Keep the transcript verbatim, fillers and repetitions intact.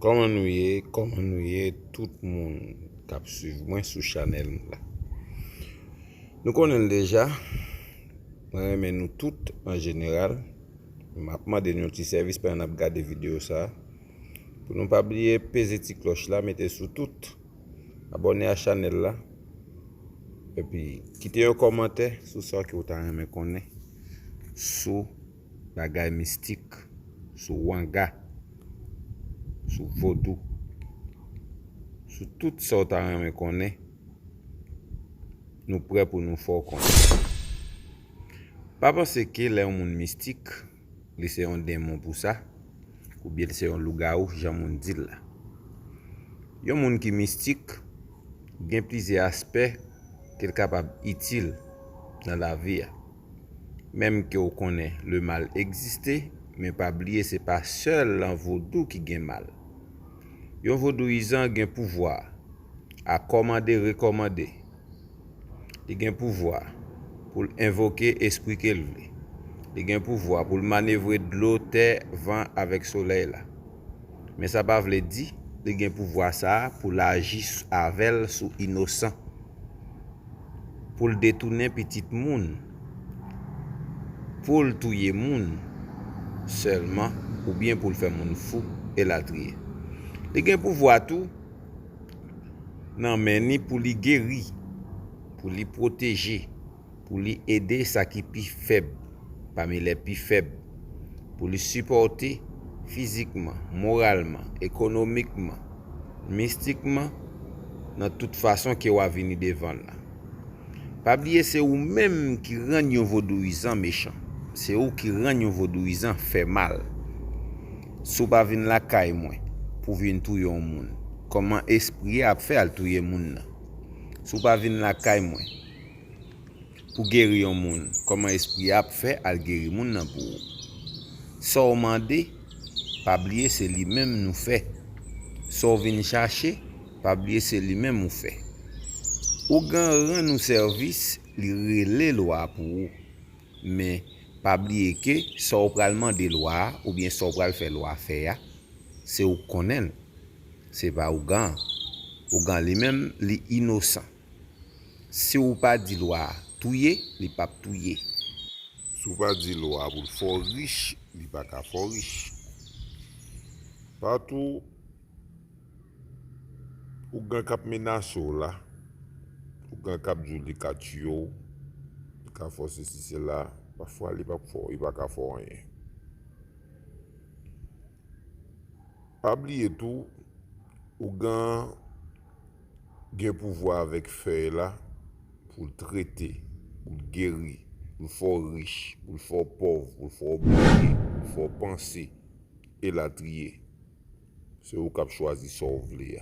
Kòman nou ye? Kòman nou ye, tout moun k ap swiv mwen sou chanèl mwen la? Nou konnen l deja, mwen renmen nou tout an jeneral. M ap mande nou yon ti sèvis pandan n ap gade videyo sa a. Pou nou pa bliye peze ti klòch la, mete sou tout, abòne a chanèl la, epi kite yon kòmantè sou sa ke w ta renmen konnen sou bagay mistik, sou wanga, sou vodou, sou tout sa w ta renmen konnen. Nou prè pou nou fè w konnen. Pa panse ke lè yon moun mistik, li se yon denmon pou sa, oubyen li se yon lougawou, jan moun di l la. Yon moun ki mistik gen plizyè aspè ke l kapab itil nan lavi a. Menm ke w konnen lemal egziste, men pa bliye se pa sèl nan vodou ki gen mal. Yon vodouyizan gen pouvwa a kòmande, rekòmande. Li gen pouvwa pou l envoke espri ke l vle. Li gen pouvwa pou l manevre dlo, tè, van avèk solèy la. Men sa pa vle di li gen pouvwa sa a pou l aji s-, avè l sou inosan, pou l detounen pitit moun, pou l touye moun sèlman, oubyen pou l fè moun fou, elatriye. Li gen pouvwa tou nan men ni pou li geri, pou li pwoteje, pou li ede sa ki pi fèb pami lè pi fèb, pou li sipòte fizikman, moralman, ekonomikman, mistikman, nan tout fason ke w a vini devan l la. Pa bliye se ou menm ki rann yon vodouyizan mechan. Se ou ki rann yon vodouyizan fè mal. Si w pa vin lakay mwen pou vin touye yon moun, kòman espri a ap fè al touye moun nan? Si w pa vin lakay mwen pou geri yon moun, kòman espri a ap fè al geri moun nan pou ou? Sa w mande, pa bliye se li menm nou fè. Sa w vin chache, pa bliye se li menm ou fè. Ougan rann ou sèvis, li rele lwa pou ou. Men, pa bliye ke sa w pral mande lwa a, oubyen sa w pral fè lwa fè a, se ou k konnen l. Se pa ougan an. Ougan li menm, li inosan. Si w pa di lwa a touye, li p ap touye. Si w pa di lwa a pou l fè w rich, li pa ka fè w rich. Patou, ougan k ap menase w la, ougan k ap di w li ka tiye w, li ka fè w sesi sela, pafwa li p ap fè w, li pa ka fè w anyen. Pa bliye tou, ougan an gen pouvwa avèk fèy la pou l trete, pou l geri, pou l fè w rich, pou l fè w pòv, pou l fè w bliye, pou l fè w panse, elatriye. Se ou k ap chwazi sa w vle a.